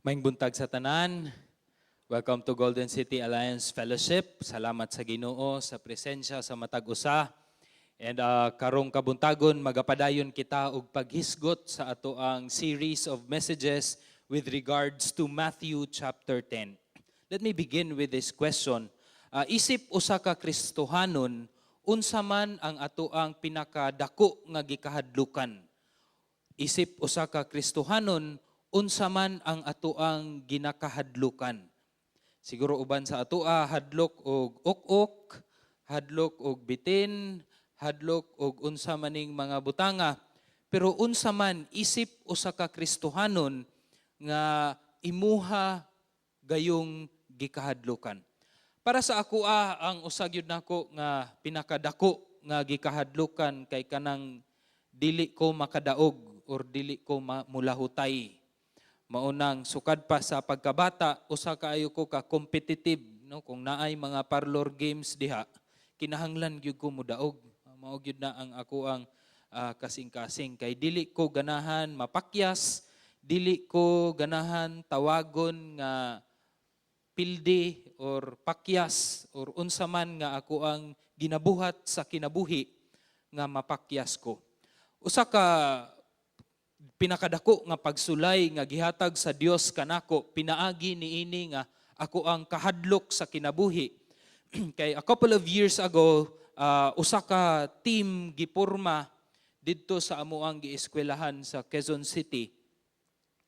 Maayong buntag sa tanan. Welcome to Golden City Alliance Fellowship. Salamat sa Ginoo sa presensya sa matag usa. And karong kabuntagon, magapadayon kita og paghisgot sa ato ang series of messages with regards to Matthew chapter 10. Let me begin with this question. Isip usa ka Kristohanon, unsa man ang ato ang pinakadako nga gikahadlukan? Isip usa ka Kristohanon, unsa man ang atoang ginakahadlukan? Siguro uban sa atoa hadlok og ok-ok, hadlok og bitin, hadlok og unsa maning mga butanga. Pero unsa man isip usa ka Kristohanon nga imuha gayong gikahadlukan? Para sa ako ang usa gyud nako nga pinakadako nga gikahadlukan kay kanang dili ko makadaog or dili ko mulahutay. Maunang sukad pa sa pagkabata, usa kaayo ko ka competitive, no? Kung naay mga parlor games diha, kinahanglan gyud ko mudaog. Mao gyud na ang ako ang kasing-kasing kay dili ko ganahan mapakyas, dili ko ganahan tawagon nga pildi or pakyas or unsa man nga ako ang ginabuhat sa kinabuhi nga mapakyas ko. Usa ka pinakadako nga pagsulay nga gihatag sa Dios kanako pinaagi niini nga ako ang kahadlok sa kinabuhi kay a couple of years ago, usa ka team gipurma didto sa amoang gieskwelahan sa Quezon City.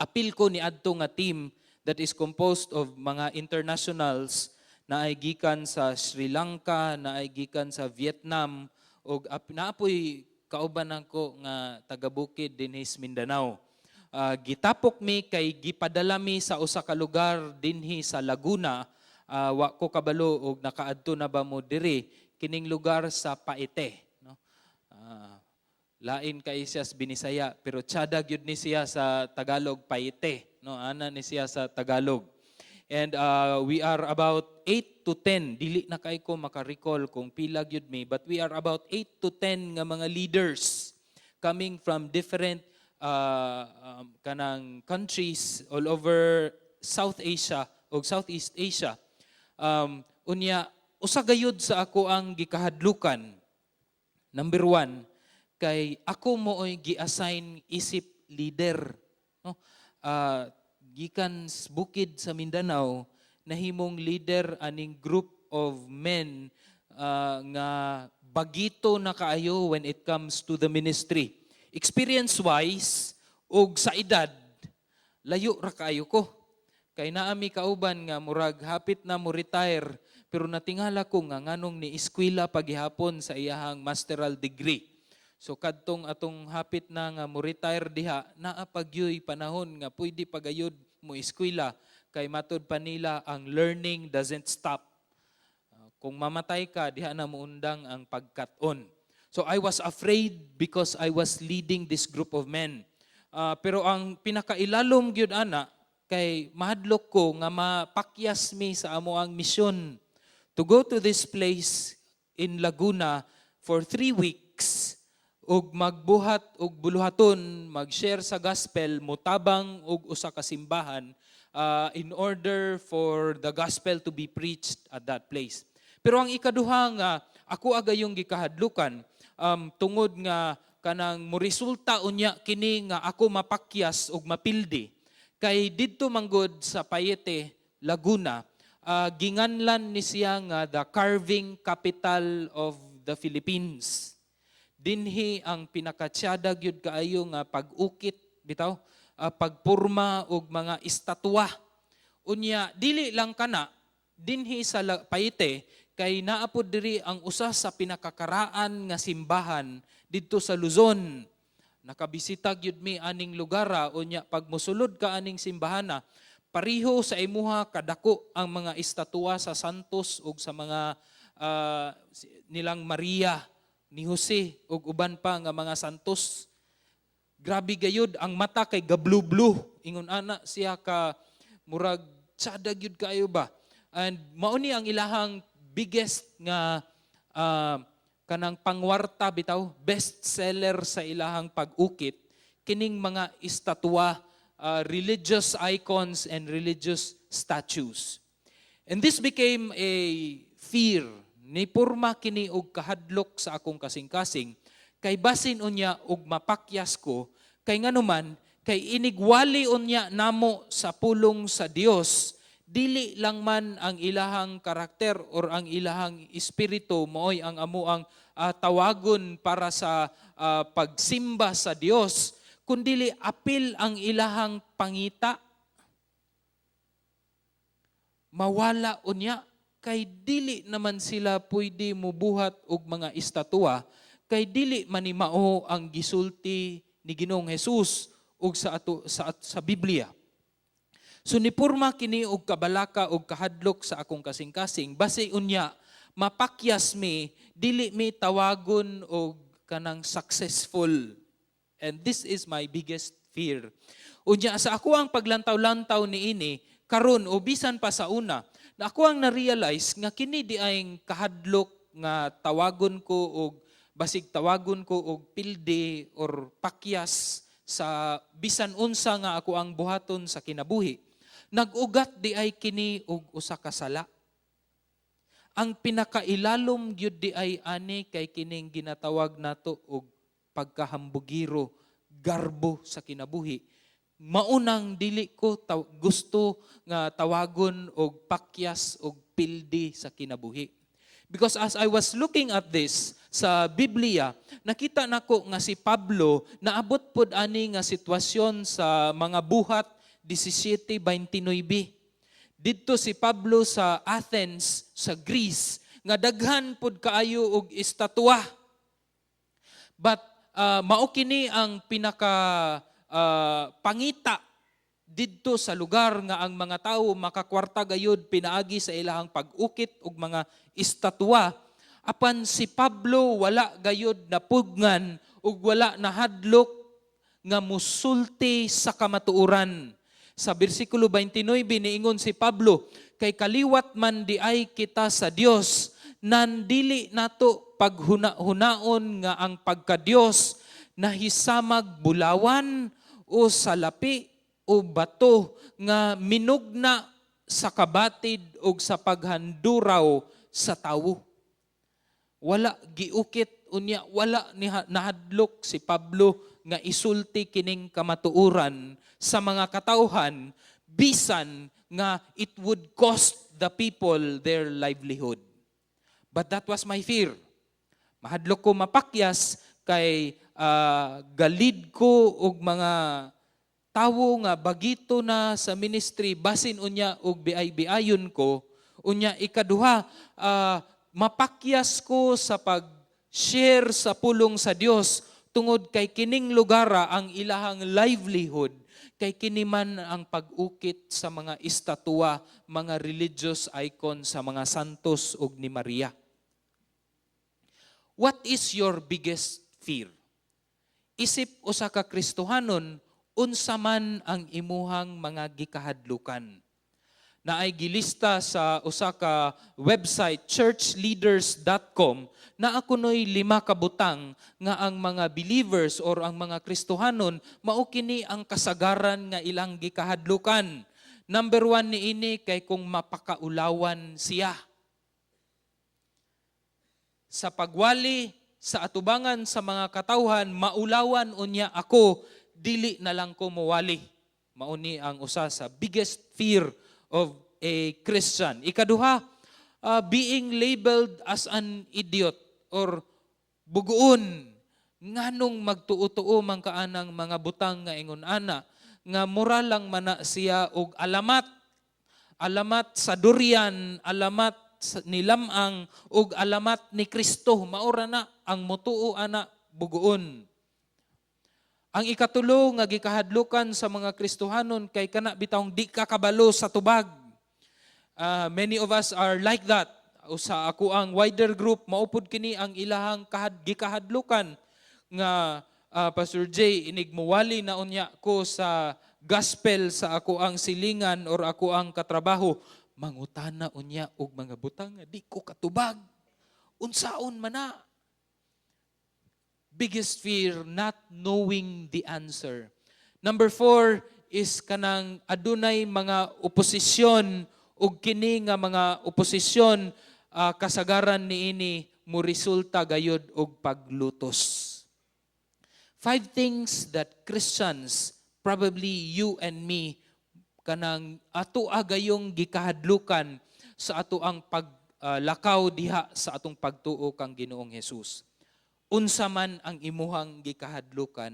Apil ko ni adto nga team that is composed of mga internationals na ay gikan sa Sri Lanka, na ay gikan sa Vietnam ug naapoy kauban nako nga taga bukid dinhi sa Mindanao. Gitapok mi kay gipadala mi sa usa ka lugar dinhi sa Laguna. Wa ko kabalo og nakaadto na ba mo diri kining lugar sa Paete, no? Lain kay siya sa Binisaya, pero tsada gyud ni siya sa Tagalog, Paete, no? Ana ni siya sa Tagalog. And we are about 8 to 10. Dili na kay ko maka-recall kung pila gyud mi, but we are about 8 to 10 nga mga leaders coming from different kanang countries all over South Asia o Southeast Asia. Unya, usa gayud sa ako ang gikahadlukan. Number one, kay ako mooy gi-assign isip leader. No? Gikan sa bukid sa Mindanao, nahimong leader aning group of men nga bagito na kaayo when it comes to the ministry. Experience-wise, ug sa edad, layo ra kaayo ko. Kay naami kauban nga murag hapit na mo retire, pero natingala ko nga nganong ni eskwela pagihapon sa iyahang masteral degree. So kadtong atong hapit na nga mo retire diha, naa pagyuy panahon nga pwede pagayod mo eskwela kay matud pa nila ang learning doesn't stop. Kung mamatay ka, diha na muundang ang pagkat-on. So I was afraid because I was leading this group of men. Pero ang pinakailalom gyud ana kay mahadlok ko nga mapakyas mi sa amo ang misyon to go to this place in Laguna for 3 weeks ug magbuhat og buluhaton, mag-share sa gospel, mutabang og usa ka simbahan in order for the gospel to be preached at that place. Pero ang ikaduha nga ako agayong gikahadlukan, tungod nga kanang moresulta unya kini nga ako mapakyas ug mapildi, kay didto manggod sa Paete, Laguna, ginganlan ni siya nga the carving capital of the Philippines. Dinhi ang pinakatsada gyud kaayo nga pag-ukit bitaw, pagpurma og mga estatwa. Unya dili lang kana dinhi sa Paete kay naa pod diri ang usa sa pinakakaraan nga simbahan didto sa Luzon. Nakabisita gyud mi aning lugara. Unya pag mosulod ka aning simbahana, pariho sa imuha kadako ang mga estatwa sa santos ug sa mga nilang Maria ni Jose ug uban pa nga mga santos. Grabe gayud ang mata kay gablu-blu. Ingon ana siya ka murag tsada gyud kaayo ba. And mao ni ang ilahang biggest nga kanang pangwarta bitaw, best seller sa ilahang pag-ukit kining mga estatwa. religious icons and religious statues. And this became a fear. Nipurma kini og kahadlok sa akong kasing-kasing kay basin unya og mapakyas ko, kay nganuman kay inigwali unya namo sa pulong sa Dios, dili lang man ang ilahang karakter or ang ilahang espiritu maoy ang amuang tawagon para sa pagsimba sa Dios, kundili apil ang ilahang pangita. Mawala unya kay dili naman sila pwede mubuhat og mga estatwa kay dili man ni mao ang gisulti ni Ginoong Hesus ug sa ato sa Biblia. So nipurma kini og kabalaka og kahadlok sa akong kasing-kasing basi unya mapakyas mi, dili mi tawagon og kanang successful. And this is my biggest fear. Unya sa ako ang paglantaw-lantaw niini karon o bisan pa sa una, na ako ang na-realize nga kini diay kahadlok nga tawagon ko og basig tawagon ko og pilde or pakyas sa bisan unsa nga ako ang buhaton sa kinabuhi. Nag-ugat diay kini og usa ka sala. Ang pinakailalom gyud diay ani kay kining ginatawag nato og pagkahambugiro, garbo sa kinabuhi. Maunang dili ko gusto nga tawagon og pakyas og pildi sa kinabuhi. Because as I was looking at this sa Biblia, nakita nako nga si Pablo naabot pod ani nga sitwasyon sa mga Buhat 17:29. Didto si Pablo sa Athens, sa Greece, nga daghan pod kaayo og estatwa. But mao kini ang pinaka pangita didto sa lugar nga ang mga tawo makakwarta gayud pinaagi sa ilahang pag-ukit og mga estatwa. Apan si Pablo wala gayud napugnan ug wala nahadlok nga musulti sa kamatuoran. Sa bersikulo 29, niingon si Pablo, "Kay kaliwat man diay kita sa Dios, nan dili nato paghuna-hunaon nga ang pagka-Dios nahisamag bulawan o salapi o bato nga minugna sa kabatid o sa paghanduraw sa tawo." Wala giukit unya wala ni nahadlok si Pablo nga isulti kining kamatuoran sa mga katawhan bisan nga it would cost the people their livelihood. But that was my fear. Mahadlok ko mapakyas kay galid ko og mga tawo nga bagito na sa ministry, basin unya og biay-biayon ko. Unya ikaduha, mapakyas ko sa pag-share sa pulong sa Dios tungod kay kining lugara ang ilahang livelihood kay kini man ang pag-ukit sa mga estatwa, mga religious icon sa mga santos ug ni Maria. What is your biggest fear? Isip usa ka Kristohanon, unsa man ang imuhang mga gikahadlukan? Naay gilista sa usa ka website, churchleaders.com, na kuno'y lima ka butang nga ang mga believers or ang mga Kristohanon mao kini ang kasagaran nga ilang gikahadlukan. Number 1 niini kay kung mapakaulawan siya. Sa pagwali sa atubangan sa mga katawhan, maulawan unya ako, dili na lang ko mowali. Mao ni ang usa sa biggest fear of a Christian. Ikaduha, being labeled as an idiot or buguon. Nganong magtuo-tuo man ka anang mga butang nga ingon ana, nga mura lang mana siya og alamat. Alamat sa durian, alamat ni Lam-ang ug alamat ni Kristo. Maura na ang mutuo ana buguon. Ang ikatulo nga gikahadlukan sa mga Kristohanon kay kana bitawng di ka kabalo sa tubag. Many of us are like that. O sa ako ang wider group, mao pud kini ang ilahang gikahadlukan nga "Pastor Jay, inig muwali na unya ko sa gospel sa ako ang silingan or ako ang katrabaho, mangutana unya og mga butang nga di ko katubag. Unsaon man na?" Biggest fear, not knowing the answer. Number 4 is kanang adunay mga oposisyon, ug kini nga mga oposisyon, kasagaran niini mo resulta gayud og paglutos. Five things that Christians, probably you and me, kanang ato gayong gikahadlukan sa ato ang paglakaw diha sa atong pagtuo kang Ginoong Hesus. Unsa man ang imuhang gikahadlukan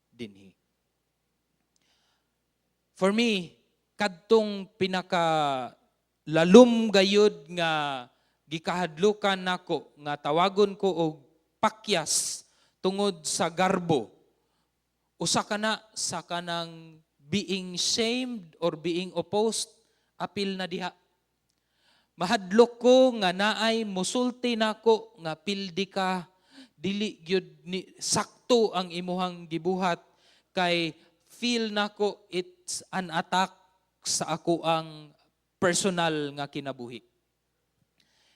dinhi? For me, kadtong pinaka lalom gayud nga gikahadlukan nako nga tawagon ko og pakyas tungod sa garbo, usa kana sa kanang being shamed or being opposed, apil na diha. Mahadlok ko nga naay musulti nako nga pildi ka, dili gyud ni sakto ang imuhang gibuhat, kay feel nako it's an attack sa ako ang personal nga kinabuhi.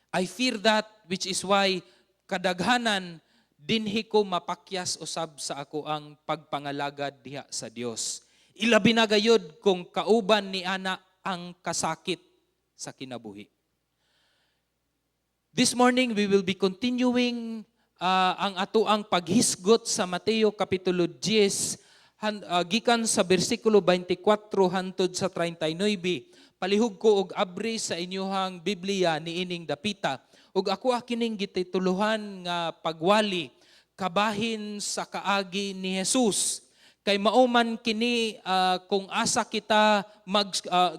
I fear that, which is why kadaghanan dinhi ko mapakyas usab sa ako ang pagpangalagad diha sa Dios. Ilabi na gayud kung kauban ni ana ang kasakit sa kinabuhi. This morning we will be continuing ang atoang paghisgot sa Mateo kapitulo 10 gikan sa bersikulo 24 hantod sa 39. Palihog ko og abri sa inyuhang Biblia niining dapita. Ug ako kining gitituluhan nga pagwali, "Kabahin sa kaagi ni Jesus." Kay mao man kini kung asa kita mag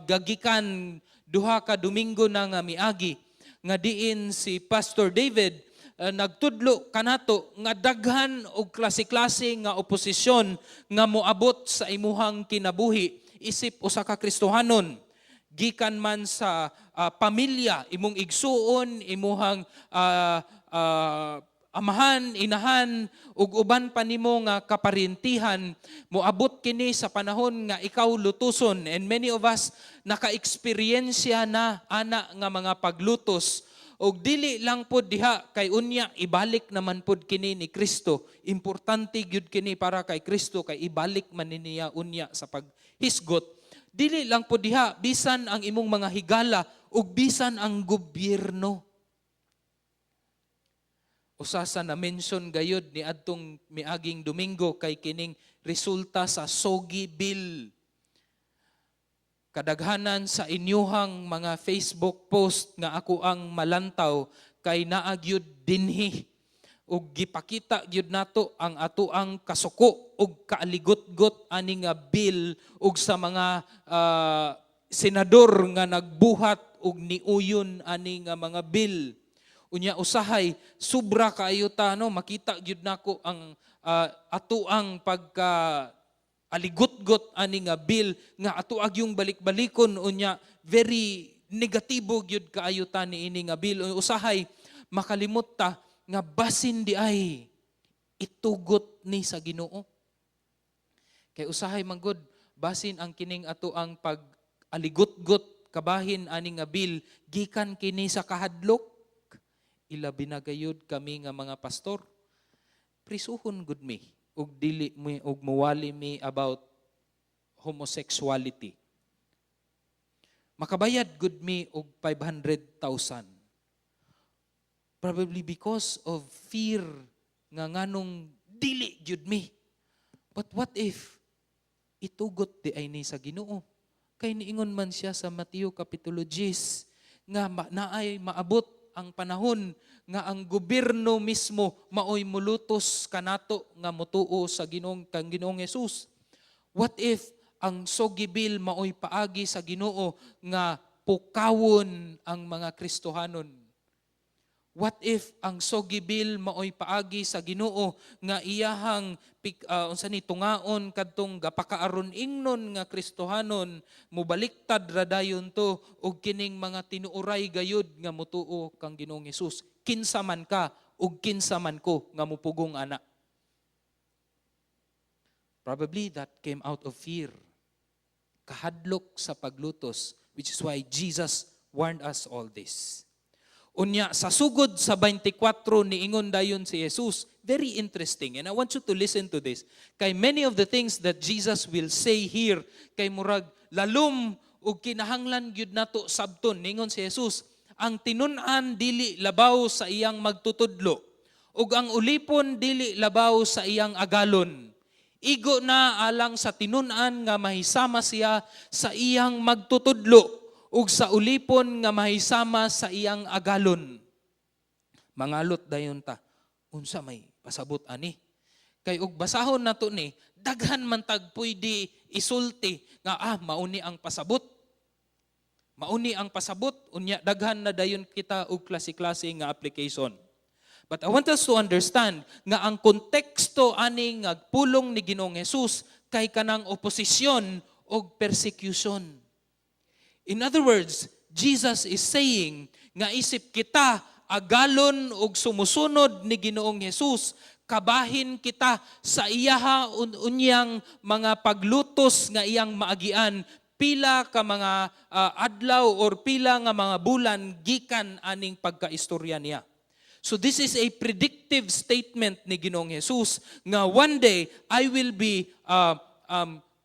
gagikan 2 ka Domingo na nga miagi, nga diin si Pastor David nagtudlo kanato nga daghan og klase-klase nga oposisyon nga moabot sa imuhang kinabuhi isip usa ka Kristohanon, gikan man sa pamilya, imong igsuon, imuhang amahan, inahan ug uban pa nimo nga kaparentihan. Moabot kini sa panahon nga ikaw lutuson, and many of us naka-eksperyensya na ana nga mga paglutos. Og dili lang pod diha, kay unya ibalik naman pod kini ni Kristo. Importante gyud kini para kay Kristo kay ibalik man ni niya unya sa paghisgot. Dili lang pod diha, bisan ang imong mga higala ug bisan ang gobyerno. Usa sa na-mention gayud ni adtong miaging Domingo kay kining resulta sa SOGIE Bill. Kadaghanan sa inyuhang mga Facebook post nga ako ang malantaw kay naa gyud dinhi, ug gipakita gyud nato ang atoang kasuko ug kaaligotgot ani nga bill ug sa mga senador nga nagbuhat ug niuyon ani nga mga bill. Unya usahay sobra kaayo ta, no, makita gyud nako ang atoang pagka aligotgot ani nga bill nga ato agyung balik-balikon. Unya very negatibo gyud kaayo ta niini nga bill. Usahay makalimot ta nga basin di ay itugot ni sa Ginoo. Kay usahay manggod basin ang kining ato ang pag aligotgot kabahin ani nga bill gikan kini sa kahadlok. Ilabi na gayud kami nga mga pastor, prisuhon gud mi ug dili mi ug muwali mi about homosexuality. Makabayad gud mi og 500,000, probably because of fear nga nganong dili gyud mi. But what if itugot di ay ni sa Ginoo? Kay niingon man siya sa Mateo kapitulo 10 nga naay maabot ang panahon nga ang gobyerno mismo maoy mulutos kanato nga motuo sa Ginoong kang Ginoong Hesus. What if ang SOGIE Bill maoy paagi sa Ginoo nga pukawon ang mga Kristohanon? What if ang SOGIE Bill maoy paagi sa Ginoo nga iyahang unsa ni, tungaon kadtong gapakaaron ingnon nga Kristohanon, mobaliktad ra dayon to og kining mga tinuoray gayud nga motuo kang Ginoong Hesus? Kinsa man ka ug kinsa man ko nga mupugong ana? Probably that came out of fear. Kahadlok sa paglutos, which is why Jesus warned us all this. Unya sa sugod sa 24, niingon dayon si Jesus. Very interesting, and I want you to listen to this. Kay many of the things that Jesus will say here kay murag lalom ug kinahanglan gyud nato sabton. Ningon si Jesus, "Ang tinun-an dili labaw sa iyang magtutudlo ug ang ulipon dili labaw sa iyang agalon. Igo na alang sa tinun-an nga mahisama siya sa iyang magtutudlo ug sa ulipon nga mahisama sa iyang agalon." Mangalot dayon ta, unsa may pasabot ani? Kay og basahon nato ni, daghan man tag pwede isulti nga mauni ang pasabot. Mauni ang pasabot, unya daghan na dayon kita og klase-klase nga application. But I want us to understand nga ang konteksto ani nga pulong ni Ginoong Jesus kay kanang oposisyon og persecution. In other words, Jesus is saying nga isip kita agalon og sumusunod ni Ginoong Jesus, kabahin kita sa iyaha unyang mga paglutos nga iyang maagian pila ka mga adlaw or pila nga mga bulan gikan aning pagkaistorya niya. So this is a predictive statement ni Ginoong Jesus nga one day I will be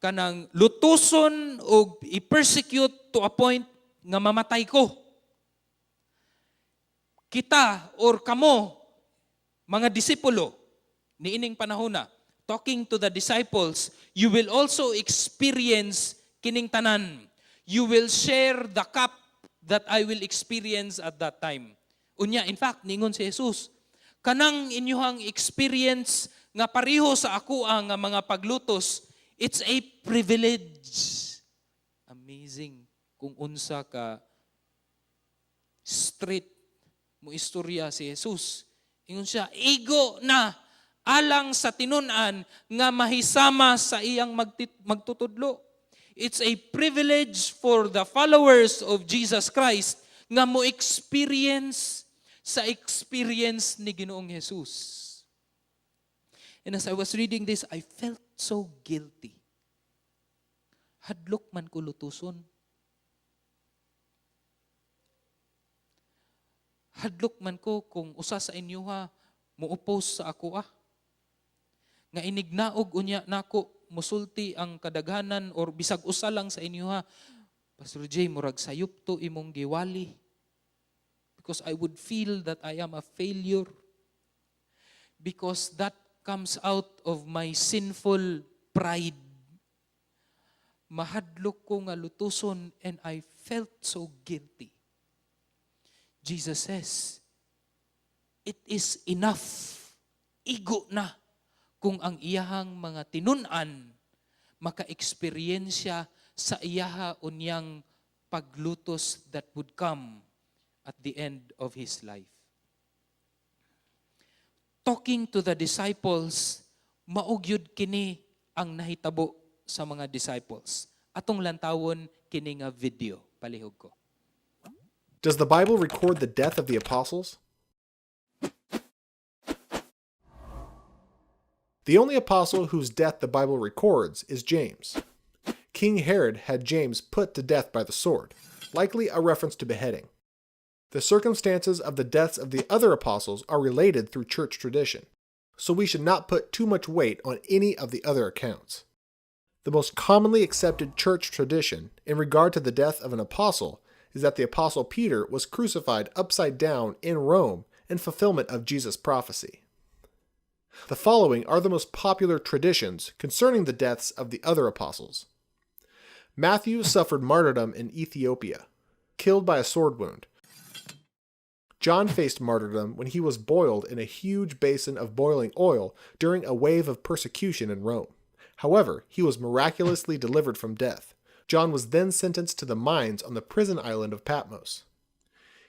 kanang lutuson o i-persecute to a point nga mamatay ko. Kita or kamo mga disipulo niining panahona, talking to the disciples, you will also experience kining tanan. You will share the cup that I will experience at that time. Unya, in fact, ningon si Jesus, kanang inyuhang experience nga pareho sa ako ang mga paglutos, it's a privilege. Amazing kung unsa ka straight mo istorya si Jesus. Ingon siya, igo na alang sa tinun-an nga mahisama sa iyang magtutudlo. It's a privilege for the followers of Jesus Christ nga mo experience sa experience ni Ginoong Jesus. And as I was reading this, I felt so guilty. Hadlok man ko lutuson. Hadlok man ko kung usa sa inyo ha mo-oppose sa ako ah. Nga inignaog unya nako musulti ang kadaghanan or bisag usa lang sa inyo ha. "Pastor Jay, murag sayop to imong giwali." Because I would feel that I am a failure. Because that comes out of my sinful pride. Mahadlok ko nga lutuson and I felt so guilty. Jesus says, it is enough. Igo na kung ang iyahang mga tinun-an maka-eksperyensya sa iyaha unyang paglutos that would come at the end of his life. Talking to the disciples, mao gyud kini ang nahitabo sa mga disciples. Atong lantawon kini nga video. Palihog ko. Does the Bible record the death of the apostles? The only apostle whose death the Bible records is James. King Herod had James put to death by the sword, likely a reference to beheading. The circumstances of the deaths of the other apostles are related through church tradition, so we should not put too much weight on any of the other accounts. The most commonly accepted church tradition in regard to the death of an apostle is that the Apostle Peter was crucified upside down in Rome in fulfillment of Jesus' prophecy. The following are the most popular traditions concerning the deaths of the other apostles. Matthew suffered martyrdom in Ethiopia, killed by a sword wound. John faced martyrdom when he was boiled in a huge basin of boiling oil during a wave of persecution in Rome. However, he was miraculously delivered from death. John was then sentenced to the mines on the prison island of Patmos.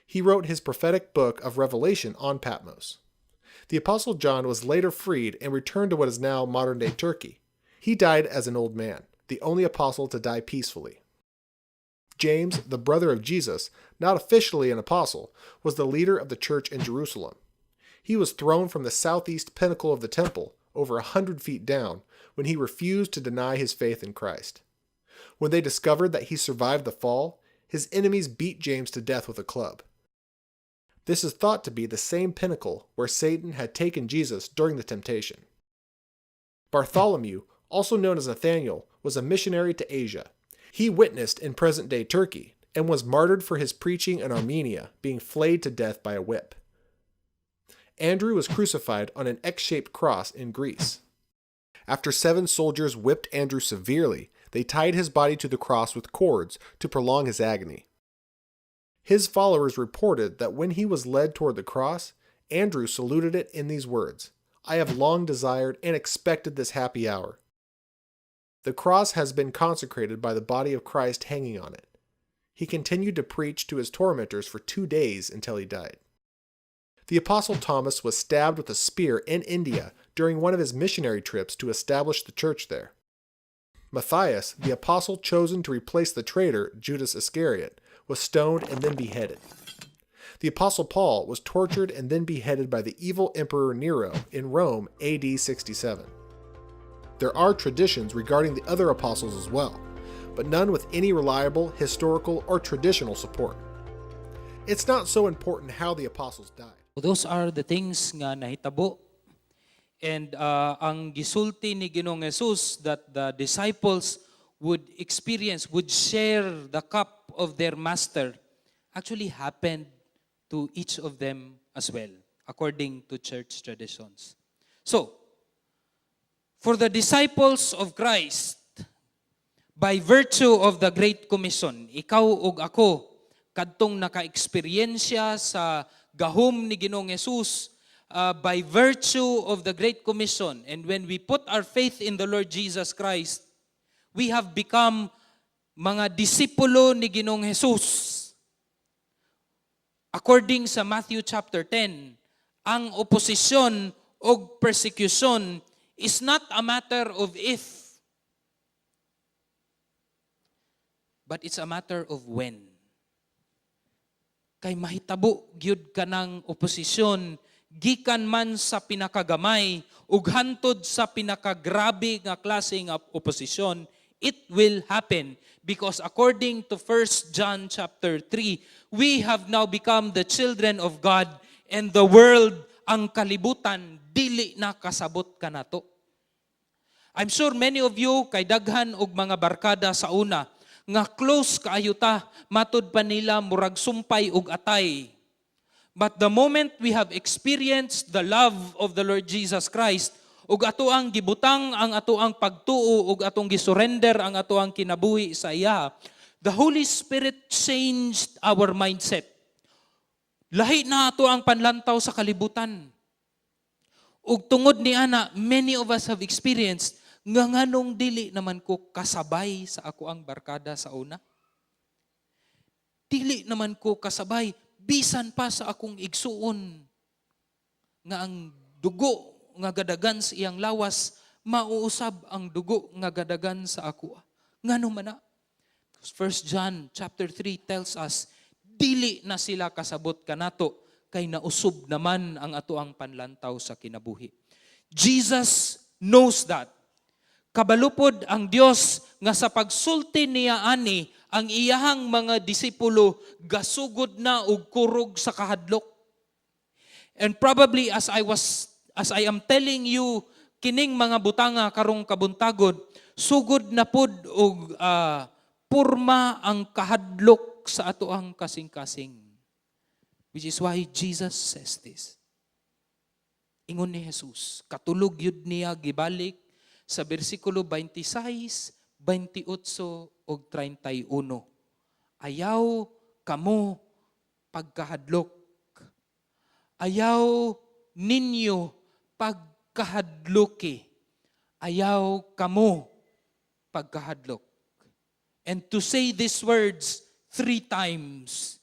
He wrote his prophetic book of Revelation on Patmos. The Apostle John was later freed and returned to what is now modern-day Turkey. He died as an old man, the only apostle to die peacefully. James, the brother of Jesus, not officially an apostle, was the leader of the church in Jerusalem. He was thrown from the southeast pinnacle of the temple, over 100 feet down, when he refused to deny his faith in Christ. When they discovered that he survived the fall, his enemies beat James to death with a club. This is thought to be the same pinnacle where Satan had taken Jesus during the temptation. Bartholomew, also known as Nathanael, was a missionary to Asia. He witnessed in present day Turkey and was martyred for his preaching in Armenia, being flayed to death by a whip. Andrew was crucified on an X shaped cross in Greece. After seven soldiers whipped Andrew severely, they tied his body to the cross with cords to prolong his agony. His followers reported that when he was led toward the cross, Andrew saluted it in these words: "I have long desired and expected this happy hour. The cross has been consecrated by the body of Christ hanging on it." He continued to preach to his tormentors for 2 days until he died. The Apostle Thomas was stabbed with a spear in India during one of his missionary trips to establish the church there. Matthias, the apostle chosen to replace the traitor Judas Iscariot, was stoned and then beheaded. The Apostle Paul was tortured and then beheaded by the evil Emperor Nero in Rome, AD 67. There are traditions regarding the other apostles as well, but none with any reliable historical or traditional support. It's not so important how the apostles died. Those are the things nga nahitabo. And ang gisulti ni Ginoong Jesus that the disciples would experience, would share the cup of their master, actually happened to each of them as well, according to church traditions. So, for the disciples of Christ, by virtue of the Great Commission, ikaw ug ako, kadtong naka-eksperyensya sa gahom ni Ginoong Jesus, by virtue of the Great Commission, and when we put our faith in the Lord Jesus Christ, we have become mga disipulo ni Ginoong Jesus. According sa Matthew chapter 10, ang oposisyon o persecution is not a matter of if, but it's a matter of when. Kay mahitabo gyud kanang oposisyon gikan man sa pinakagamay ug hantod sa pinakagrabe nga klase nga oposisyon, it will happen because according to 1 John chapter 3, we have now become the children of God and the world, ang kalibutan, dili na kasabot kanato. I'm sure many of you kay daghan og mga barkada sa una nga close kaayo ta, matud pa nila murag sumpay ug atay. But the moment we have experienced the love of the Lord Jesus Christ ug ato ang gibutang ang ato ang pagtuo ug atong gisurrender ang ato ang kinabuhi sa iya, the Holy Spirit changed our mindset. Lahi na ato ang panlantaw sa kalibutan. Ug tungod ni ana, many of us have experienced nga nganong dili naman ko kasabay sa ako ang barkada sa una. Dili naman ko kasabay bisan pa sa akong igsuon nga ang dugo nga gadagan sa iyang lawas mauusab ang dugo nga gadagan sa ako. Ngano man na? 1 John chapter 3 tells us dili na sila kasabot kanato kay nausob naman ang ato ang panlantaw sa kinabuhi. Jesus knows that. Kabalo pod ang Dios nga sa pagsulti niya ani, ang iyahang mga disipulo gasugod na og kurog sa kahadlok. And probably as I am telling you kining mga butanga karong kabuntagon, sugod na pod og purma ang kahadlok sa ato ang kasing-kasing. Which is why Jesus says this. Ingon ni Jesus, katulog yun niya gibalik sa bersikulo 26, 28 ug 31. Ayaw kamo pagkahadlok. Ayaw ninyo pagkahadloki. Ayaw kamo pagkahadlok. And to say these words three times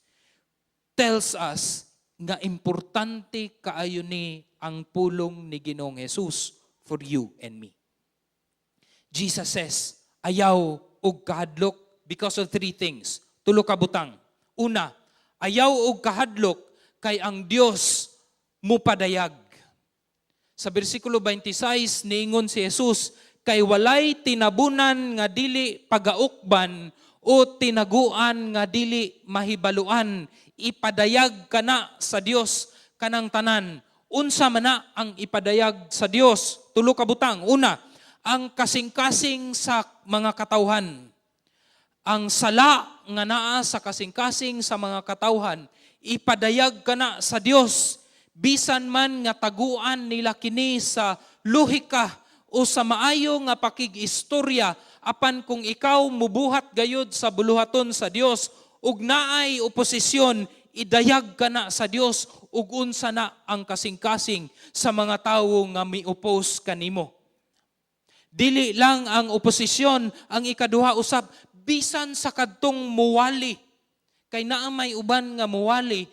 tells us nga importante kaayo ni ang pulong ni Ginoong Jesus for you and me. Jesus says, ayaw og kahadlok because of three things. Tulo ka butang. Una, ayaw og kahadlok kay ang Dios mupadayag. Sa bersikulo 26, niingon si Jesus, kay walay tinabunan nga dili pagaukban o tinaguan nga dili mahibaluan. Ipadayag kana sa Dios kanang tanan. Unsa man na ang ipadayag sa Dios? Tulo ka butang. Una, ang kasing-kasing sa mga katawhan. Ang sala nga naa sa kasing-kasing sa mga katawhan, ipadayag kana sa Dios, bisan man nga taguan nila kini sa lohika o sa maayo nga pakig-istorya. Apan kung ikaw mubuhat gayud sa buluhaton sa Dios ug naay oposisyon, idayag kana sa Dios ug unsa na ang kasing-kasing sa mga tawo nga mi-oppose kanimo. Dili lang ang oposisyon, ang ikaduha usab, bisan sa kadtong muwali, kay naa may uban nga muwali,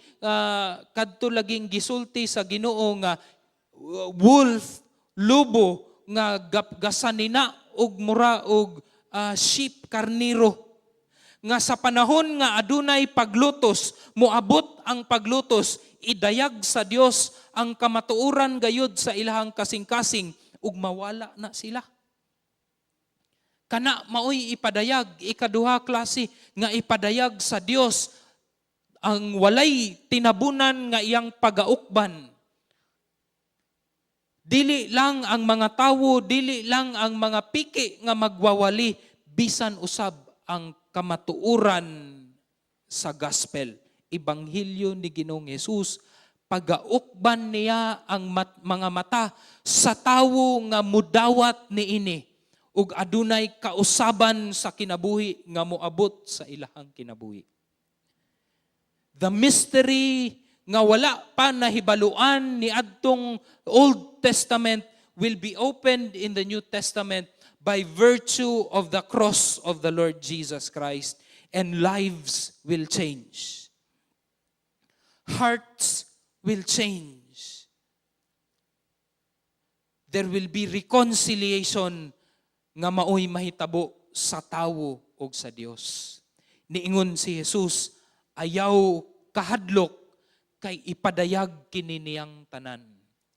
kadto laging gisulti sa Ginoo nga wolf, lubo nga gasanina og mura og sheep, karniro, nga sa panahon nga adunay paglutos, moabot ang paglutos, idayag sa Dios ang kamatuoran gayud sa ilahang kasing-kasing ug mawala na sila. Kana maoy ipadayag, ikaduha klase nga ipadayag sa Dios, ang walay tinabunan nga iyang pagaukban. Dili lang ang mga tawo, dili lang ang mga piki nga magwawali, bisan usab ang kamatuoran sa gospel, ebanghelyo ni Ginoong Hesus, pagaukban niya ang mga mata sa tawo nga mudawat niini ug adunay kausaban sa kinabuhi nga moabot sa ilahang kinabuhi. The mystery nga wala pa nahibaluan ni adtong Old Testament will be opened in the New Testament by virtue of the cross of the Lord Jesus Christ, and lives will change. Hearts will change. There will be reconciliation nga maoy mahitabo sa tawo ug sa Dios. Niingon si Jesus, "Ayaw kahadlok kay ipadayag kini niyang tanan."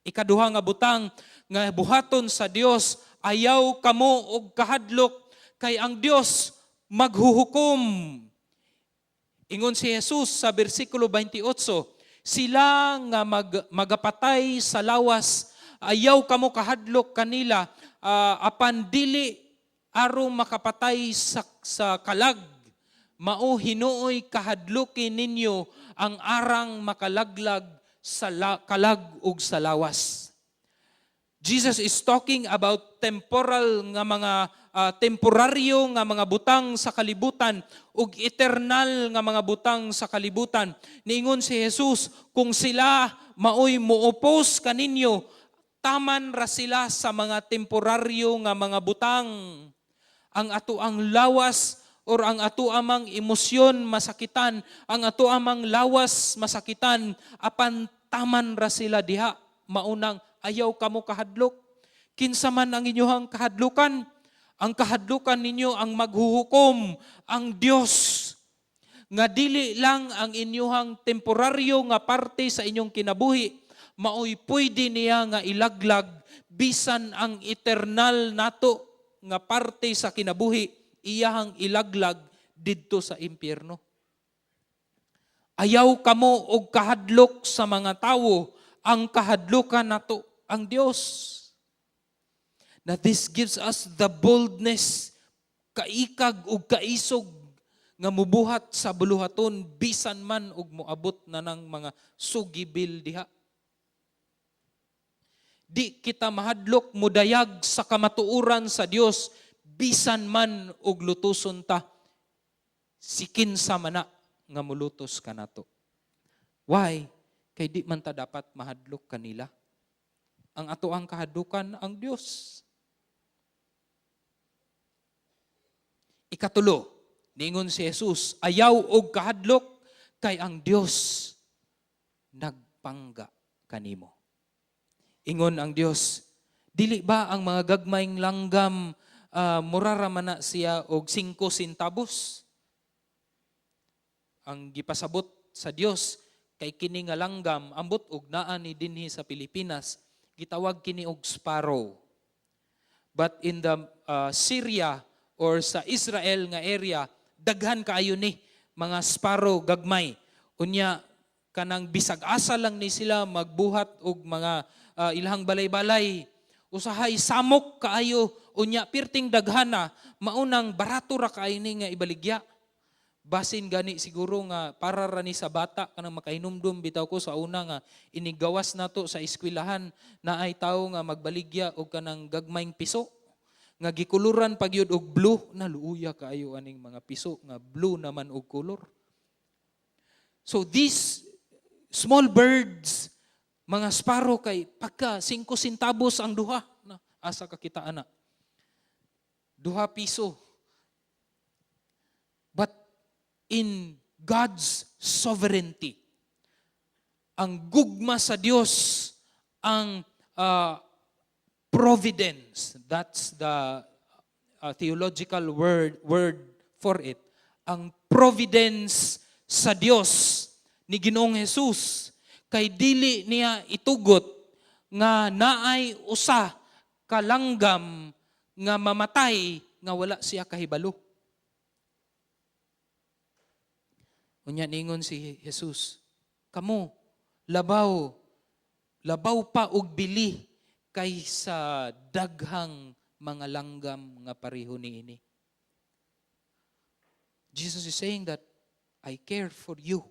Ikaduha nga butang nga buhaton sa Dios, ayaw kamo og kahadlok kay ang Dios maghuhukom. Ingon si Jesus sa bersikulo 28, sila nga magapatay sa lawas, ayaw kamo kahadlok kanila, apan dili arong makapatay sa kalag. Mao hinuoy kahadluki ninyo ang arang makalaglag sa kalag ug sa lawas. Jesus is talking about temporal nga mga temporaryo nga mga butang sa kalibutan ug eternal nga mga butang sa kalibutan. Niingon si Jesus, kung sila maoy mo-oppose kaninyo, taman ra sila sa mga temporaryo nga mga butang. Ang ato ang lawas or ang ato amang emosyon masakitan, ang ato amang lawas masakitan, apan taman ra sila diha. Maunang ayaw kamo kahadlok. Kinsa man ang inyuhang kahadlukan? Ang kahadlukan ninyo ang maghuhukom, ang Dios. Nga dili lang ang inyuhang temporaryo nga parte sa inyong kinabuhi, maoy pwede niya nga ilaglag, bisan ang eternal nato nga parte sa kinabuhi, iyahang ilaglag didto sa impyerno. Ayaw kamo og kahadlok sa mga tawo, ang kahadlukan nato ang Dios. Na this gives us the boldness, kaikag ug kaisog nga mubuhat sa buluhaton bisan man og moabot na ng mga sugibil diha. Di kita mahadlok mudayag sa kamatuoran sa Dios bisan man og lutuson ta si kinsa man na nga mulutos kanato. Why? Kay di man ta dapat mahadlok kanila. Ang ato ang kahadlukan ang Dios. Ikatulo, niingon si Jesus, ayaw og kahadlok kay ang Dios nagpangga kanimo. Ingon ang Dios, dili ba ang mga gagmayng langgam mura ra man na siya og 5 centavos? Ang gipasabot sa Dios kay kini nga langgam, ambot og naa ni dinhi sa Pilipinas, gitawag kini og sparrow. But in the Syria or sa Israel nga area, Daghan kaayo ni mga sparrow, gagmay. Unya kanang bisag asa lang ni sila magbuhat og mga ilahang balay-balay. Usahay samok kaayo, unya pirting daghana, maunang barato ra kaayo ni nga ibaligya. Basin gani siguro nga para ra ni sa bata, kanang makahinumdum bitaw ko sa una nga inigawas nato sa eskwelahan, na ay tawo nga magbaligya og kanang gagmayng piso nga gikuluran pa gyud og blue. Naluuya kaayo aning mga piso nga blue naman og kolor. So these small birds, mga sparrow, kay pagka 5 centavos ang duha na, asa ka kita ana? 2 piso. But in God's sovereignty, ang gugma sa Dios, ang providence, that's the theological word for it. Ang providence sa Dios ni Ginoong Jesus kay dili niya itugot nga naay usa ka langgam nga mamatay nga wala siya kahibalo. Unya ningon si Jesus, "Kamo labaw labaw pa og bili kaysa daghang mga langgam nga pareho niini." Jesus is saying that I care for you.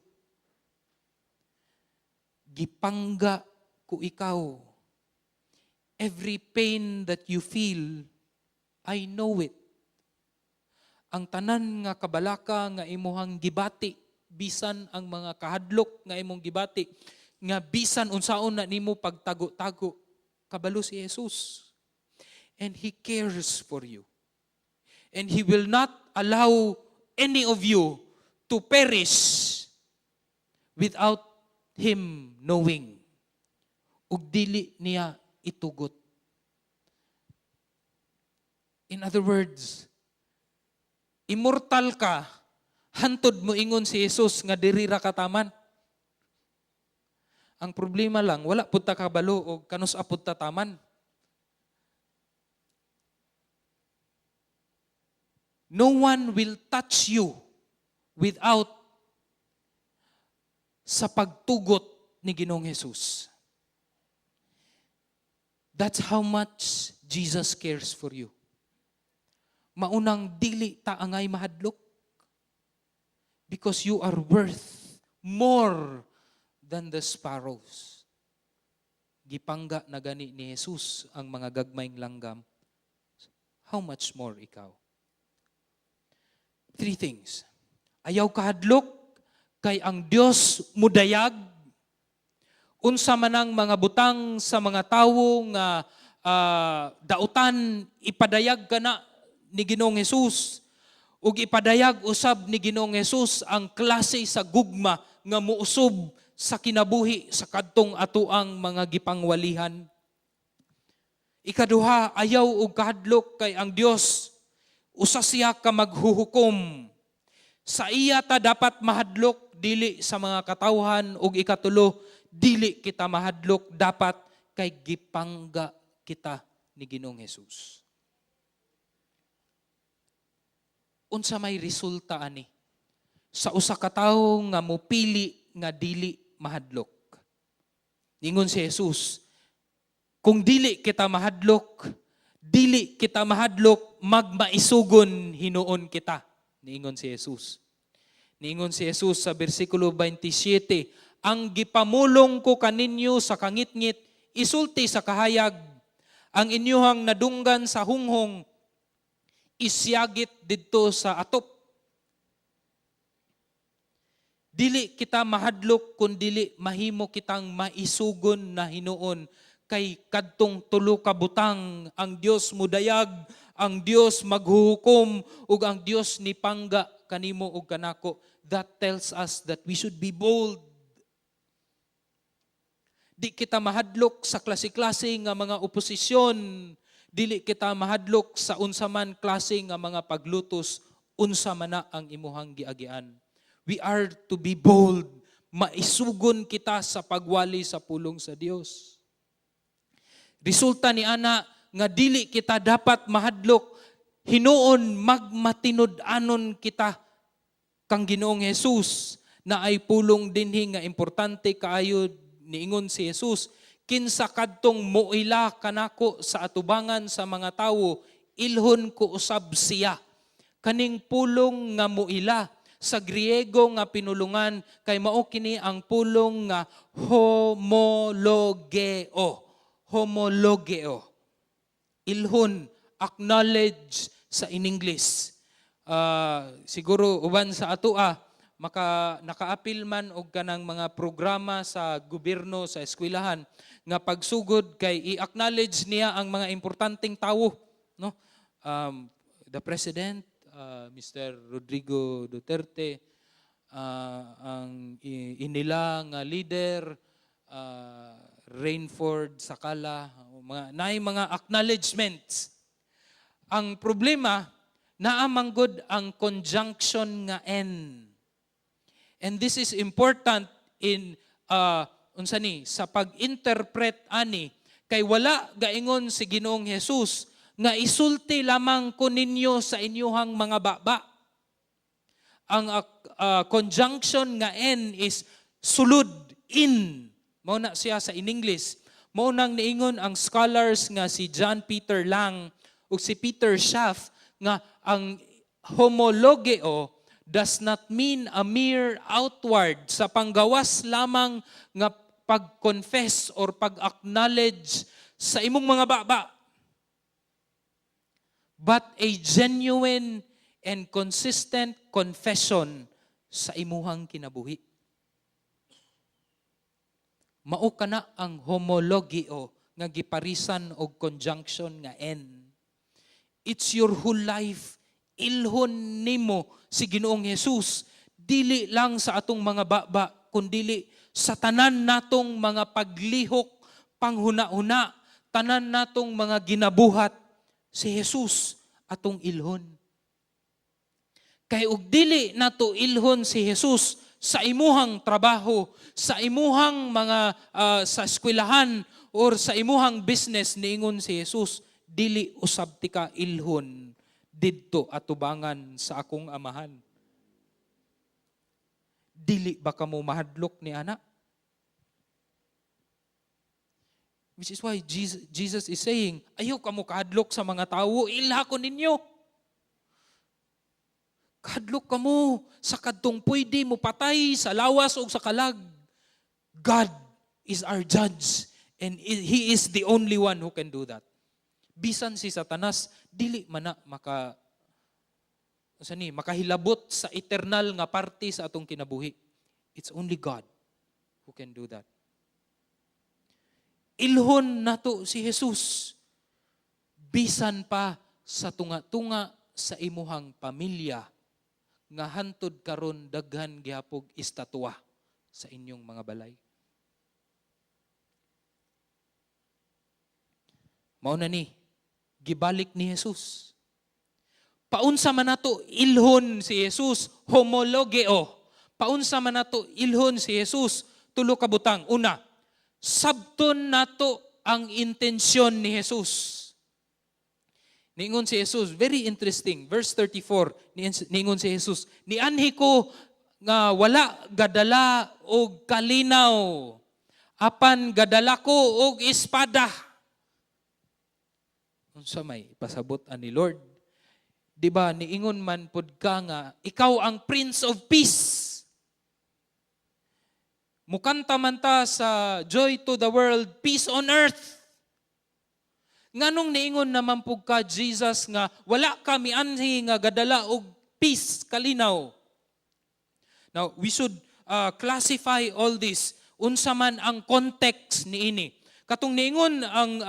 Gipangga ko ikaw. Every pain that you feel, I know it. Ang tanan nga kabalaka nga imuhang gibati, bisan ang mga kahadlok nga imong gibati, nga bisan unsaon na nimo pagtago-tago, kabalo si Jesus. And He cares for you. And He will not allow any of you to perish without Him knowing. Ug dili niya itugot. In other words, immortal ka, hantod mo ingon si Jesus nga diri ra ka taman. Ang problema lang, wala pud ta kabalo og kanus-a pud ta taman. No one will touch you without sa pagtugot ni Ginoong Jesus. That's how much Jesus cares for you. Maunang dili ta angay mahadlok because you are worth more than the sparrows. Gipangga na gani ni Jesus ang mga gagmayng langgam. How much more ikaw? Three things. Ayaw kahadlok kay ang Dios mudayag unsa man ang mga butang sa mga tawo nga dautan, ipadayag kana ni Ginoong Hesus, ug ipadayag usab ni Ginoong Hesus ang klase sa gugma nga muusob sa kinabuhi sa kadtong atoang mga gipangwalihan. Ikaduha, ayaw og kahadlok kay ang Dios usa siya ka maghuhukom. Sa iya ta dapat mahadlok, dili sa mga katawhan. Ug ikatulo, dili kita mahadlok dapat kay gipangga kita ni Ginoong Hesus. Unsa may resulta ani sa usa ka tawo nga mopili nga dili mahadlok? Ningon si Jesus, kung dili kita mahadlok, dili kita mahadlok, magmaisugon hinuon kita. Niingon si Jesus. Niingon si Jesus sa bersikulo 27, "Ang gipamulong ko kaninyo sa kangitngit, isulti sa kahayag. Ang inyuhang nadunggan sa hunghong, isyagit didto sa atop." Dili kita mahadlok kung dili mahimo kitang maisugon na hinuon kay kadtong tulo ka butang: ang Dios mudayag, ang Dios maghuhukom, ug ang Dios nipangga kanimo ug kanako. That tells us that we should be bold. Di kita mahadlok sa klase-klase nga mga oposisyon, dili kita mahadlok sa unsa man klase nga mga paglutos, unsa man na ang imuhang giagian. We are to be bold. Maisugon kita sa pagwali sa pulong sa Dios. Resulta ni ana nga dili kita dapat mahadlok, hinuon magmatinud-anon kita. Kang Ginoong Jesus naay pulong dinhi nga importante kaayo. Niingon si Jesus, "Kinsa kadtong moila kanako sa atubangan sa mga tawo, ilhon ko usab siya." Kaning pulong nga "moila" sa Griego nga pinulungan kay mao kini ang pulong nga homologeo. Homologeo. Ilhon, acknowledge sa in English. Siguro uban sa atoa nakaapil man og kanang mga programa sa gobyerno sa eskwelahan nga pagsugod kay i-acknowledge niya ang mga importanteng tawo, no? The president, Mr. Rodrigo Duterte, ang inila nga leader, Rainford Sakala, mga naay mga acknowledgements. Ang problema, naa manggod ang conjunction nga "and". And this is important in unsa ni sa pag-interpret ani, kay wala gaingon si Ginoong Jesus nga isulti lamang ko ninyo sa inyuhang mga baba. Ang conjunction nga "and" is sulod, "in". Mao na siya sa in English. Mao nang niingon ang scholars nga si John Peter Lang ug si Peter Schaff nga ang homologeo does not mean a mere outward, sa panggawas lamang nga pag-confess or pag-acknowledge sa imong mga baba, but a genuine and consistent confession sa imuhang kinabuhi. Mao kana ang homologeo nga giparisan og conjunction nga "and". It's your whole life. Ilhon nimo si Ginoong Jesus dili lang sa atong mga baba, kundili sa tanan natong mga paglihok, panghuna-huna, tanan natong mga ginabuhat, si Jesus atong ilhon. Kay og dili nato ilhon si Jesus sa imuhang trabaho, sa imuhang mga sa eskwelahan or sa imuhang business, niingon si Jesus, dili usab tika ilhon didto atubangan sa akong Amahan. Dili ba kamo mahadlok ni ana? Which is why Jesus is saying, "Ayaw kamo kahadlok sa mga tawo, ilha ko ninyo. Kahadlok kamo sa kadtong pwede mo patay sa lawas o sa kalag." God is our judge and He is the only one who can do that. Bisan si Satanas, dili man na maka sa ni makahilabot sa eternal nga parte sa atong kinabuhi. It's only God who can do that. Ilhon nato si Jesus bisan pa sa tunga-tunga sa imuhang pamilya nga hantod karon daghan gihapog estatwa sa inyong mga balay. Mao na ni gibalik ni Jesus. Paunsa man nato ilhon si Jesus, homologeo? Paunsa man nato ilhon si Jesus? Tulo ka butang. Una, sabton nato ang intensyon ni Jesus. Niingon si Jesus, very interesting, verse 34, niingon si Jesus, "Nianhi ko nga wala gadala og kalinaw, apan gadala ko og espada." Unsa may pasabot ani Lord? Di ba niingon man pud ka nga ikaw ang Prince of Peace? Mukanta man ta sa "Joy to the World, Peace on Earth." Nganong niingon naman pud ka, Jesus, nga wala ka mianhi nga gadala og peace, kalinaw? Now, we should classify all this. Unsa man ang context niini? Katong niingon ang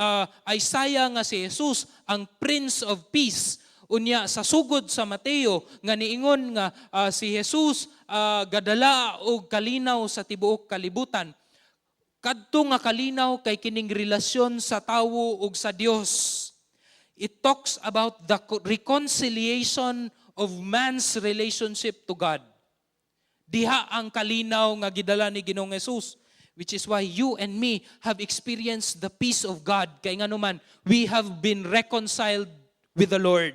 Isaiah nga si Jesus ang Prince of Peace, unya sa sugod sa Mateo nga niingon nga si Jesus gadala og kalinaw sa tibuok kalibutan. Kadto nga kalinaw kay kining relasyon sa tawo ug sa Dios. It talks about the reconciliation of man's relationship to God. Diha ang kalinaw nga gidala ni Ginoong Jesus, which is why you and me have experienced the peace of God. Kay ngano man, we have been reconciled with the Lord.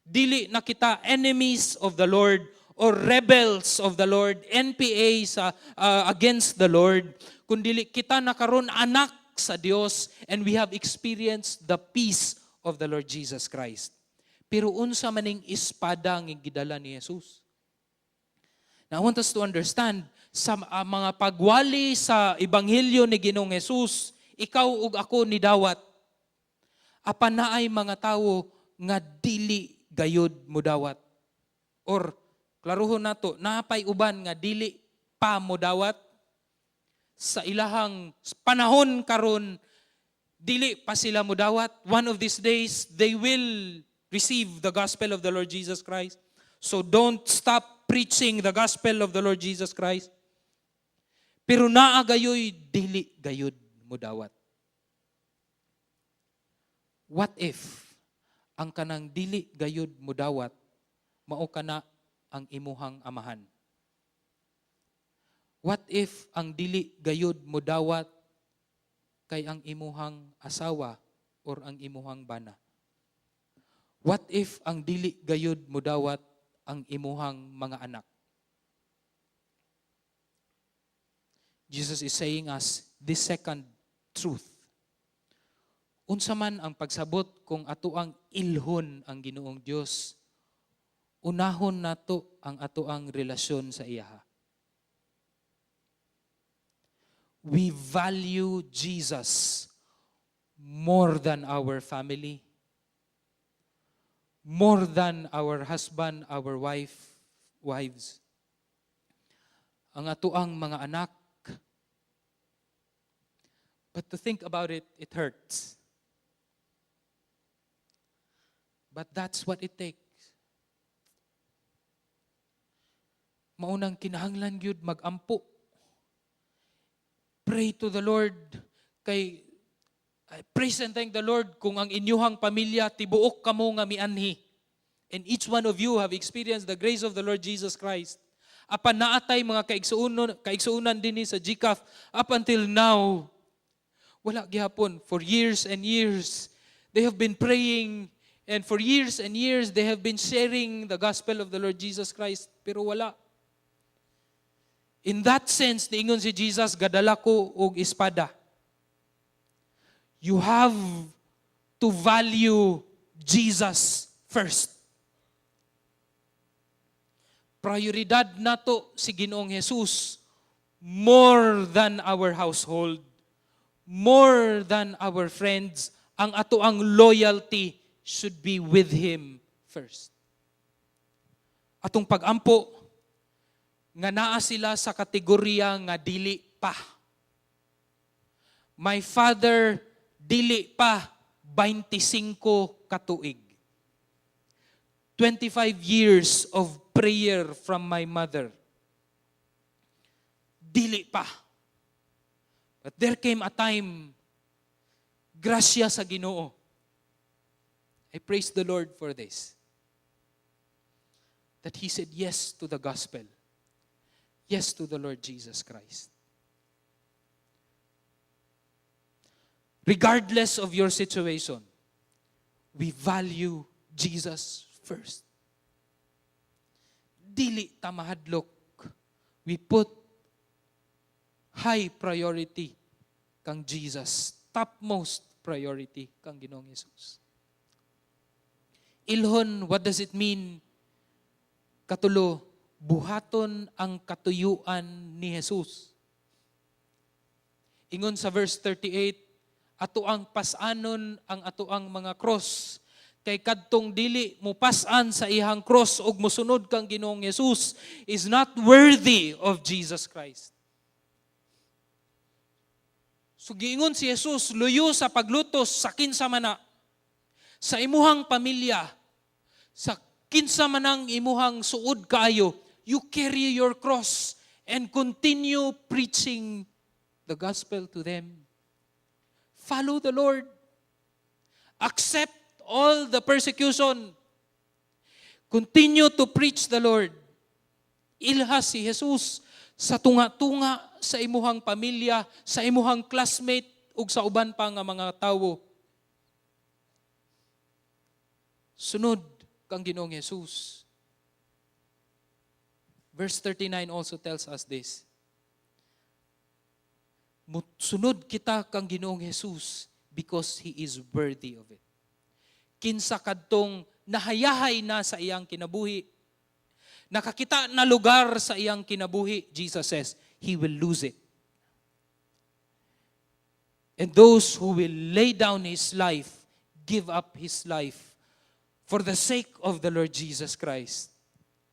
Dili na kita enemies of the Lord or rebels of the Lord, NPA sa against the Lord, kundi kita na karon anak sa Dios and we have experienced the peace of the Lord Jesus Christ. Pero unsa maning espada nga gidala ni Jesus? Now, I want us to understand sa mga pagwali sa ebanghelyo ni Ginoong Jesus, ikaw ug ako nidawat. Apan naay mga tawo nga dili gayud mudawat. Or klaruhon nato, napay uban nga dili pa mudawat sa ilahang panahon karon, dili pa sila mudawat. One of these days, they will receive the gospel of the Lord Jesus Christ. So don't stop preaching the gospel of the Lord Jesus Christ. Pero naa gayoy dili gayud mudawat. What if ang kanang dili gayud mudawat mao kana ang imuhang amahan? What if ang dili gayud mudawat kay ang imuhang asawa or ang imuhang bana? What if ang dili gayud mudawat ang imuhang mga anak? Jesus is saying us this second truth. Unsa man ang pagsabot kung ato ang ilhon ang Ginoong Dios, unahon nato ang ato ang relasyon sa iyaha. We value Jesus more than our family, more than our husband, our wife, wives. Ang atoang mga anak. But to think about it, it hurts. But that's what it takes. Maunang kinahanglan gyud magampo. Pray to the Lord kay praise and thank the Lord kung ang inyuhang pamilya tibuok kamo nga mianhi. And each one of you have experienced the grace of the Lord Jesus Christ. Apan naatay mga kaigsuonan dinhi sa GCAF up until now, wala gihapon. For years and years, they have been praying, and for years and years, they have been sharing the gospel of the Lord Jesus Christ, pero wala. In that sense, niingon si Jesus, "Gadala ko og espada." You have to value Jesus first. Prioridad nato si Ginoong Jesus more than our household, more than our friends. Ang ato ang loyalty should be with Him first. Atong pagampo nga naa sila sa kategorya nga dili pa. My father, dili pa 25 katuig. 25 years of prayer from my mother. Dili pa. But there came a time, grasya sa Ginoo. I praise the Lord for this. That he said yes to the gospel. Yes to the Lord Jesus Christ. Regardless of your situation, we value Jesus first. Dili ta mahadlok. We put high priority kang Jesus. Topmost priority kang Ginoong Jesus. Ilhon, what does it mean? Katulo, buhaton ang katuyuan ni Jesus. Ingon sa verse 38, ato ang pasanon ang ato ang mga cross. Kay kadtong dili mo pasan sa ihang cross ug mosunod kang Ginoong Jesus is not worthy of Jesus Christ. So giingon si Jesus, luyo sa paglutos sa kinsa man na, sa imuhang pamilya, sa kinsa man ang imuhang suod kaayo, you carry your cross and continue preaching the gospel to them. Follow the Lord. Accept all the persecution. Continue to preach the Lord. Ilha si Jesus sa tunga-tunga sa imuhang pamilya, sa imuhang classmate, ug sa uban pa nga mga tawo. Sunod kang Ginoong Jesus. Verse 39 also tells us this. Sunod kita kang Ginoong Jesus because He is worthy of it. Kinsa kadtong nahayahay na sa iyang kinabuhi, nakakita na lugar sa iyang kinabuhi, Jesus says, he will lose it. And those who will lay down his life, give up his life for the sake of the Lord Jesus Christ,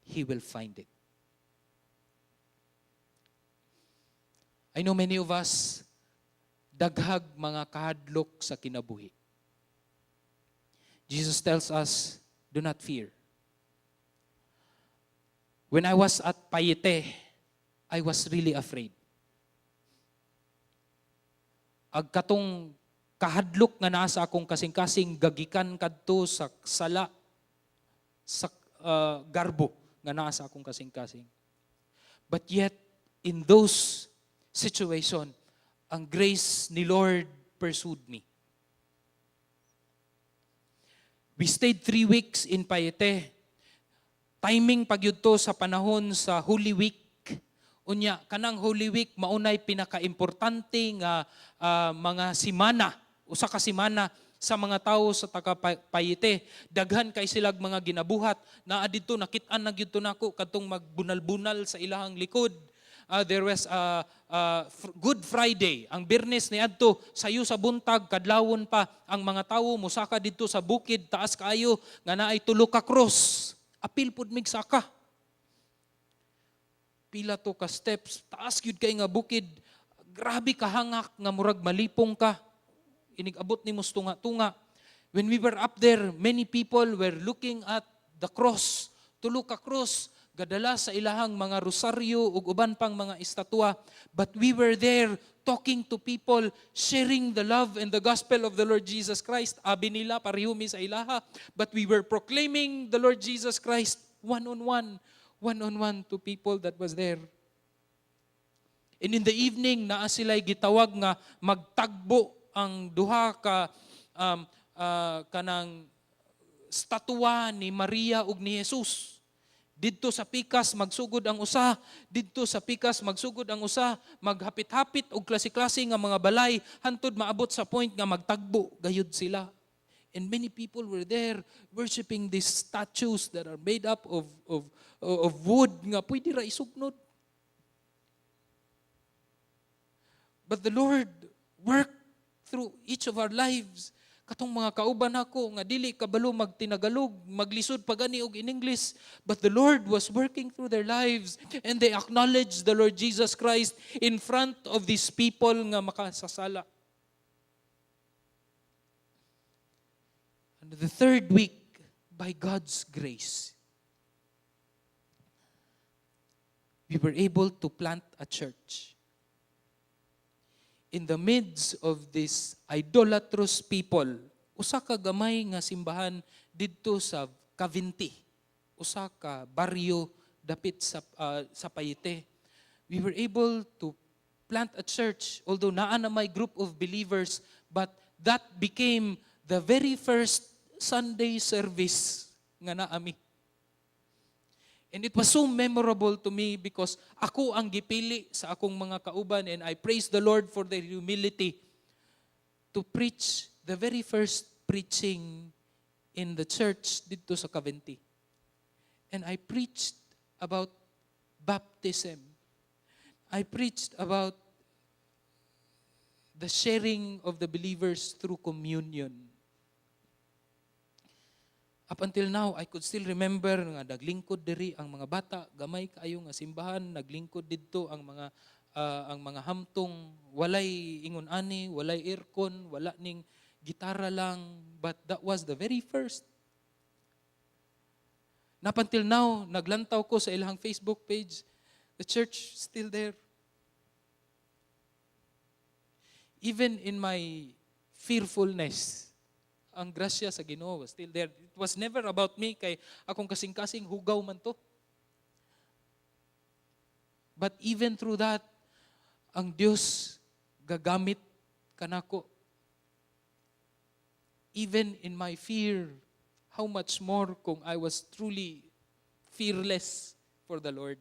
he will find it. I know many of us, daghag mga kahadlok sa kinabuhi. Jesus tells us, "Do not fear." When I was at Payete, I was really afraid. Ag katong kahadlok nga naa sa akong kasing-kasing gagikan kadto sa sala sa garbo nga naa sa akong kasing-kasing. But yet in those situation, ang grace ni Lord pursued me. We stayed 3 weeks in Payete. Timing pagyud to sa panahon sa Holy Week. Unya, kanang Holy Week maunay pinakaimportante nga mga simana, usa ka simana sa mga tawo sa taga Payete. Daghan kay silag mga ginabuhat. Naa didto, nakit-an na gyud to nako kadtong magbunal-bunal sa ilahang likod. There was Good Friday. Ang Biyernes ni adto, sayo sa buntag, kadlawon pa ang mga tawo mosaka didto sa bukid, taas kaayo nga naay tulo ka cross. Apil pud mig saka. Pila to ka steps, taas gyud kay nga bukid. Grabe kahangak nga murag malipong ka. Inig-abot nimo sa tunga-tunga. When we were up there, many people were looking at the cross. Tulo ka cross, gadala sa ilahang mga rosaryo ug uban pang mga estatwa. But we were there talking to people, sharing the love and the gospel of the Lord Jesus Christ. Abi nila, pareho mi sa ilaha. But we were proclaiming the Lord Jesus Christ one-on-one, one-on-one to people that was there. And in the evening, naa sila'y gitawag nga magtagbo ang duha ka kanang statwa ni Maria ug ni Jesus. Didto sa pikas magsugod ang usa, didto sa pikas magsugod ang usa, maghapit-hapit og klase-klase nga mga balay hantod maabot sa point nga magtagbo gayud sila. And many people were there worshiping these statues that are made up of wood nga pwede ra isugnod. But the Lord worked through each of our lives. Katong mga kauban nako nga dili kabalo magtinagalog, maglisod pa gani og in English, but the Lord was working through their lives and they acknowledged the Lord Jesus Christ in front of these people nga makasasala. And the third week, by God's grace, we were able to plant a church in the midst of this idolatrous people. Usa ka gamay nga simbahan didto sa Cavinti, usa ka baryo dapit sa Payete. We were able to plant a church, although naa na may group of believers, but that became the very first Sunday service nga naami. And it was so memorable to me because ako ang gipili sa akong mga kauban, and I praise the Lord for their humility to preach the very first preaching in the church didto sa Cavinti. And I preached about baptism. I preached about the sharing of the believers through communion. Up until now, I could still remember nga naglingkod diri ang mga bata, gamay kaayo nga simbahan, naglingkod didto ang mga hamtong, walay ingon ani, walay aircon, wala ning gitara lang, but that was the very first. And up until now, naglantaw ko sa ilang Facebook page, the church still there. Even in my fearfulness, ang grasya sa Ginoo was still there. It was never about me kay akong kasing-kasing hugaw man to. But even through that, ang Dios gagamit kanako. Even in my fear, how much more kung I was truly fearless for the Lord.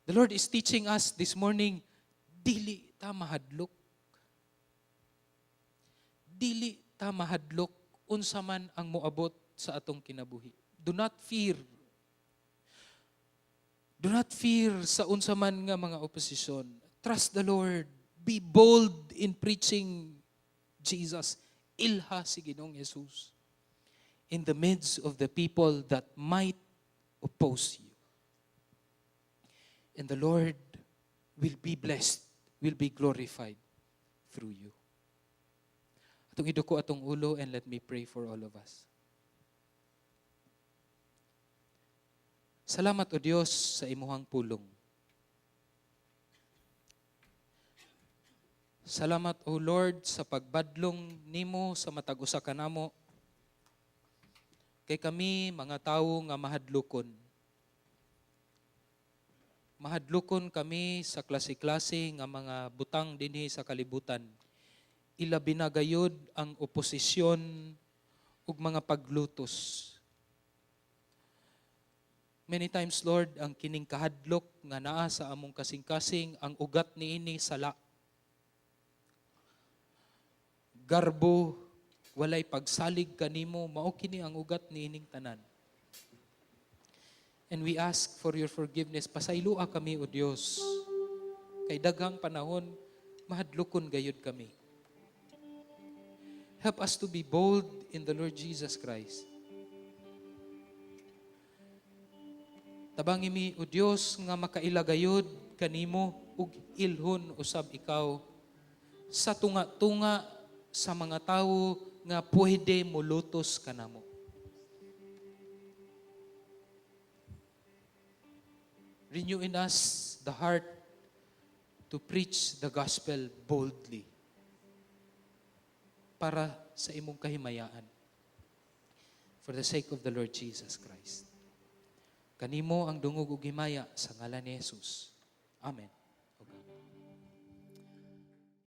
The Lord is teaching us this morning, dili ta mahadlok. Dili ta mahadlok unsa man ang moabot sa atong kinabuhi. Do not fear. Do not fear sa unsa man nga mga oposisyon. Trust the Lord. Be bold in preaching Jesus. Ilha si Ginoong Jesus in the midst of the people that might oppose you. And the Lord will be blessed, will be glorified through you. Atong iduko atong ulo and let me pray for all of us. Salamat, O Dios, sa imuhang pulong. Salamat, O Lord, sa pagbadlong nimo sa matag usa kanamo. Kay kami mga tawo nga mahadlokon. Mahadlokon kami sa klase-klase nga mga butang dinhi sa kalibutan. Ilabi na gayud ang oposisyon ug mga paglutos. Many times, Lord, ang kining kahadlok nga naa sa among kasing-kasing, ang ugat niini sala. Garbo, walay pagsalig kanimo, mao kini ang ugat niining tanan. And we ask for your forgiveness. Pasayloa kami, O Dios. Kay daghang panahon, mahadlokon gayud kami. Help us to be bold in the Lord Jesus Christ. Tabangi mi, O Dios, nga makaila gayud kanimo ug ilhon usab ikaw sa tunga-tunga sa mga tawo nga pwede molutos kanamo. Renew in us the heart to preach the gospel boldly para sa imong kahimayaan, for the sake of the Lord Jesus Christ. Kanimo ang dungog ug himaya sa ngalan ni Jesus. Amen.